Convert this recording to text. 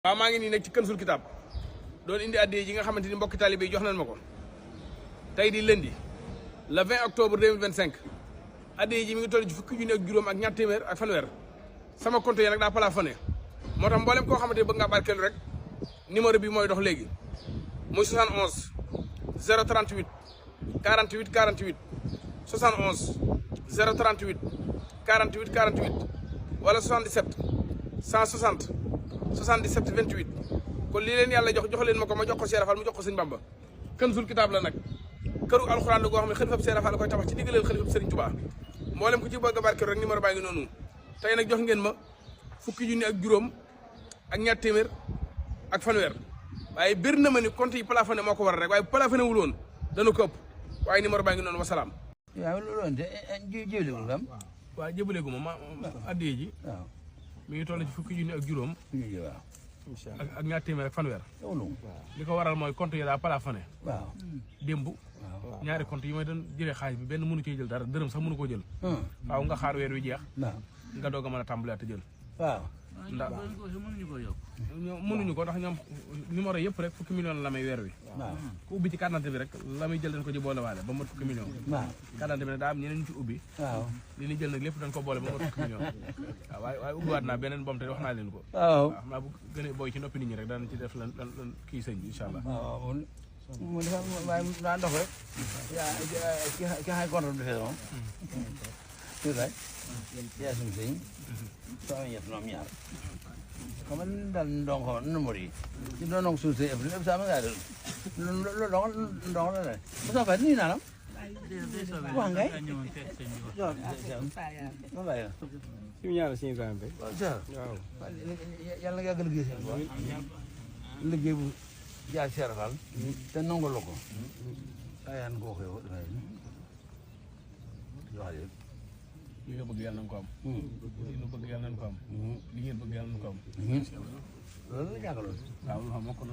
waaw maa ngi nii nekk ci Kanzul Kitab doon indi addiya yi nga xamante ni mbokki taalibe yi jox nañ ma ko tey di lundi le 20 octobre 2025 addiya ji mi ngi toll ci fukki junni ak juróom ak ñaar téeméer ak fanweer sama compte yi nag daa plafonné moo tax mboolem koo xamante ni bëgg ngaa barkeelu rek numéro bi mooy dox léegi muy 71 038 48 48 71 038 48 48 wala 77 160 77 28 kon lii leen yàlla jox leen ma ko ma jox ko Cheikh Fall mu jox ko Sëñ Bamba Kanzul Kitab la nag këru alxuraan la goo xam ne xalifab Cheikh Fall la koy tabax ci diggaleel xalifab Serigne Touba mboolem ku ci bëgg a barkeelu rek numéro baa ngi noonu tey nag jox ngeen ma fukki junni ak juróom ak ñaar téeméer ak fanweer waaye bir na ma ni compte yi plafonné moo ko waral rek waaye bu plafonné wul woon dana ko ëpp waaye numéro baa ngi noonu wasalaam. waaw loolu de jëbaleegul kam. waaw jëbaleegu ma addiya ji. waaw mi ngi toll ci fukki junni ak juróom. waaw. ak ñaar téeméer ak fanweer. li ko waral mooy compte yi daa plafonné. waaw démb. ñaari compte yi may doon jëlee xaalis bi benn mënu cee jël dara dërëm sax mënu koo jël. faaw nga xaar weer wi jeex. nga doog a mën a tàmbaliwaat a jël. waaw. ndax mënuñu ko ndax ñoom numéro yëpp rek fukki million la may weer wi. waaw ku ubbi ci carte d'identité bi rek la muy jël dañ ko ci boole waale ba mat fukki million. waaw carte d'identité bi nag daa am ñeneen ñu ci ubbi. waaw li ñu jël nag lépp dañ ko boole ba mat fukki million. waaw waaye ubbiwaat naa beneen boom te wax naa leen ko. waaw xam naa bu gën a booy ci noppi nit ñi rek danañ ci def lan kii sëñ bi incha allah. waaw mu dafa waaye daa ndox rek. ki xay contre bi fee moom. tuutaay. yaa suñu sëñ. soo amee ñett ñoom ñaar. xam nga daal ndong ko numéro yi. ci doon donc suñu sëñ ëpp sama ngaa dal. loolu ndong la de. Moussa Faye nuyu naa la. wax ngay. ma bàyyi la. suñu ñaar si Ibrahima Mbaye. waaw yàlla na yàgg liggéey seen bopp. liggéey bu jaar Cheikh Fall. te nangu la ko. ayaan koo koy wax li nga bëgg yàlla nañ ko am. li nga bëgg yàlla nañ ko am. li ngeen bëgg yàlla nañ ko am. loolu la jàngaloon. waaw loolu xam nga ko